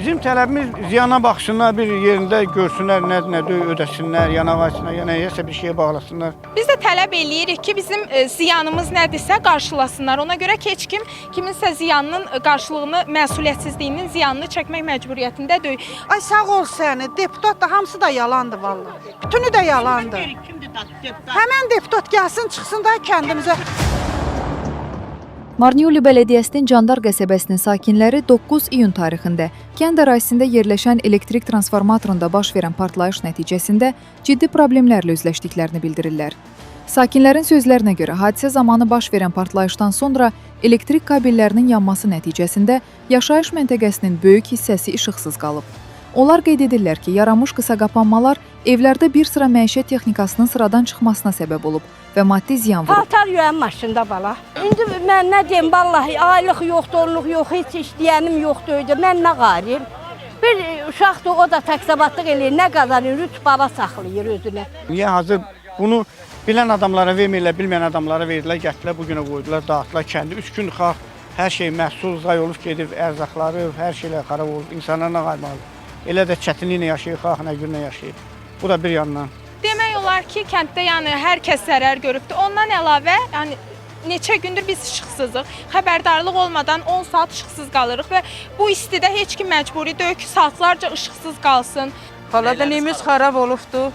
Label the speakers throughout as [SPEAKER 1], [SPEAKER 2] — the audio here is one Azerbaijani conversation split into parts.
[SPEAKER 1] Bizim tələbimiz ziyana baxsınlar, bir yerində görsünlər, nə nədir, ödəsinlər, yana ağacına, ya nəyəsə bir şeyə bağlasınlar.
[SPEAKER 2] Biz də tələb eləyirik ki, bizim ziyanımız nədirsə qarşılasınlar. Ona görə ki, heç kim kiminsə ziyanının qarşılığını, məsuliyyətsizliyinin ziyanını çəkmək məcburiyyətində deyil.
[SPEAKER 3] Ay sağ ol səni. Deputat da hamısı da yalandır vallah. Bütünü də yalandır. Həmən deputat gəlsin, çıxsın da kəndimizə.
[SPEAKER 4] Marneuli Bələdiyyəsinin Candar qəsəbəsinin sakinləri 9 iyun tarixində kənd ərazisində yerləşən elektrik transformatorunda baş verən partlayış nəticəsində ciddi problemlərlə üzləşdiklərini bildirirlər. Sakinlərin sözlərinə görə hadisə zamanı baş verən partlayışdan sonra elektrik kabellərinin yanması nəticəsində yaşayış məntəqəsinin böyük hissəsi işıqsız qalıb. Onlar qeyd edirlər ki, yaranmış qısaqapanmalar evlərdə bir sıra məişət texnikasının sıradan çıxmasına səbəb olub və maddi ziyan vurub.
[SPEAKER 5] Paltar yuyan maşında bala. İndi mən nə deyim, vallahi aylıq yoxdur, onluq yox, heç işləyənim yoxdur öydə. Mən nə qarıyım? Bir uşaqdır, o da taksabatlıq eləyir, nə qazanır, üç bala saxlayır özünə.
[SPEAKER 1] Niyə hazır bunu bilən adamlara vermirlər, bilməyən adamlara verdilər, gətirdilər, bu günə qoydular, dağıtdılar kəndi. 3 gün xalq hər şey məhsul zay olub gedib, ərzaqları, hər şeylər xarab olub, insanlar nə qaymalı. Elə də çətinliklə yaşayır, xalq nə günlə yaşayır. Bu da bir yandan.
[SPEAKER 2] Demək olar ki, kənddə yəni hər kəs zərər görübdür. Ondan əlavə, yəni neçə gündür biz işıqsızıq. Xəbərdarlıq olmadan 10 saat işıqsız qalırıq və bu istidə heç kim məcburi deyil ki, saatlarca işıqsız qalsın.
[SPEAKER 6] Xaladanimiz xarab olubdu.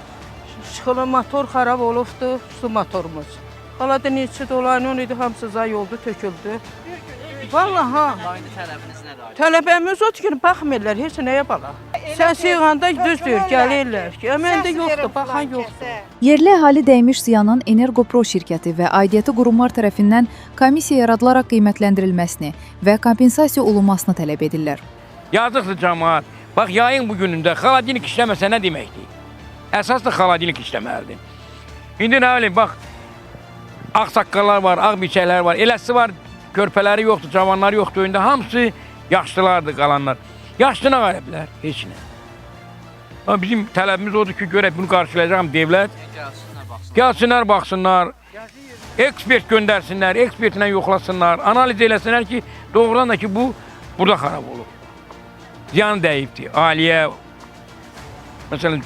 [SPEAKER 6] Şıxılı motor xarab olubdu, su motorumuz. Xaladan içi dolayı on idi, hamısı zay oldu, töküldü. Vallahi ha.
[SPEAKER 7] Tələbiniz nədir?
[SPEAKER 6] Tələbəmiz odur ki, baxmırlar heç nəyə bala. Səs yığanda düzdür, gəlirlər ki, məndə yoxdur, baxan yoxdur.
[SPEAKER 4] Yerli əhali dəymiş ziyanın Enerqopro şirkəti və aidiyyəti qurumlar tərəfindən komissiya yaradılaraq qiymətləndirilməsini və kompensasiya olunmasını tələb edirlər.
[SPEAKER 8] Yazıqdır camaat. Bax yayın bu günündə xaladinik işləməsə nə deməkdir? Əsas da xaladinik işləməlidir. İndi nə bilim bax ağ saqqallar var, ağ biçəklər var. Eləsi var, körpələri yoxdur, cavanları yoxdur. İndi hamısı yaşlılardır qalanlar. Yaşlı nə qara bilər? Heç nə. Amma bizim tələbimiz odur ki, görək bunu qarşılayacağam dövlət. Gəlsinlər, baxsınlar. Ekspert göndərsinlər, ekspertlə yoxlasınlar, analiz eləsinlər ki, doğrudan da ki bu burada xarab olub. Ziyan dəyibdir ailəyə. Məsələn,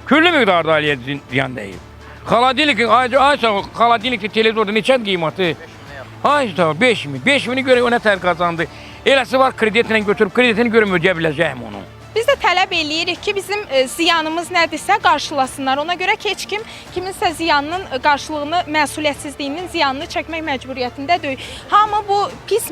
[SPEAKER 8] küllü miqdarda ailəyə ziyan dəyib. Xaladilik, ay ay sağ ol, xaladilikdə televizorda neçə qiyməti? Ay sağ ol, 5000. 5000-i görək o nə tər qazandı. Eləsi var kreditlə götürüb, kreditini görüm ödəyə biləcəyəm onu.
[SPEAKER 2] Biz də tələb eləyirik ki, bizim ziyanımız nədirsə qarşılasınlar. Ona görə ki, heç kim kiminsə ziyanının qarşılığını, məsuliyyətsizliyinin ziyanını çəkmək məcburiyyətində deyil. Hamı bu pis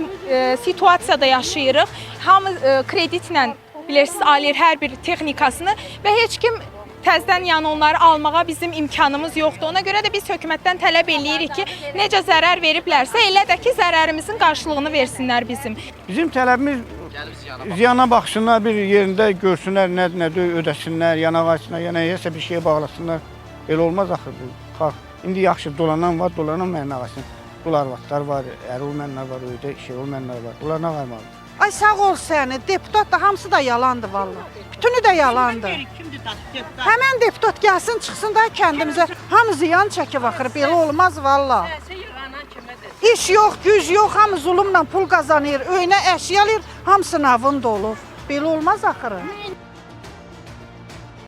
[SPEAKER 2] situasiyada yaşayırıq. Hamı kreditlə bilirsiniz alır hər bir texnikasını və heç kim təzədən yəni onları almağa bizim imkanımız yoxdur. Ona görə də biz hökumətdən tələb eləyirik ki, necə zərər veriblərsə, elə də ki, zərərimizin qarşılığını versinlər bizim.
[SPEAKER 1] Bizim tələbimiz ziyana baxsınlar, bir yerində görsünlər, nə nədir, ödəsinlər, yana ağacına, ya nəyəsə bir şeyə bağlasınlar. Belə olmaz axı bu. Xalq indi yaxşı dolanan var, dolanan mənim ağacına. Dul arvadlar var, ər olmayanlar var, öydə şey olmayanlar var. Bunlar nə qaymalı?
[SPEAKER 3] Ay sağ ol səni. Deputat da hamısı da yalandır vallah. Bütünü də yalandır. Həmən deputat gəlsin, çıxsın da kəndimizə. Hamı ziyan çəkib axırı. Belə olmaz vallah. İş yox, güc yox, hamı zulümlə pul qazanır, öyünə əşya alır, hamısı navında olur. Belə olmaz axırı.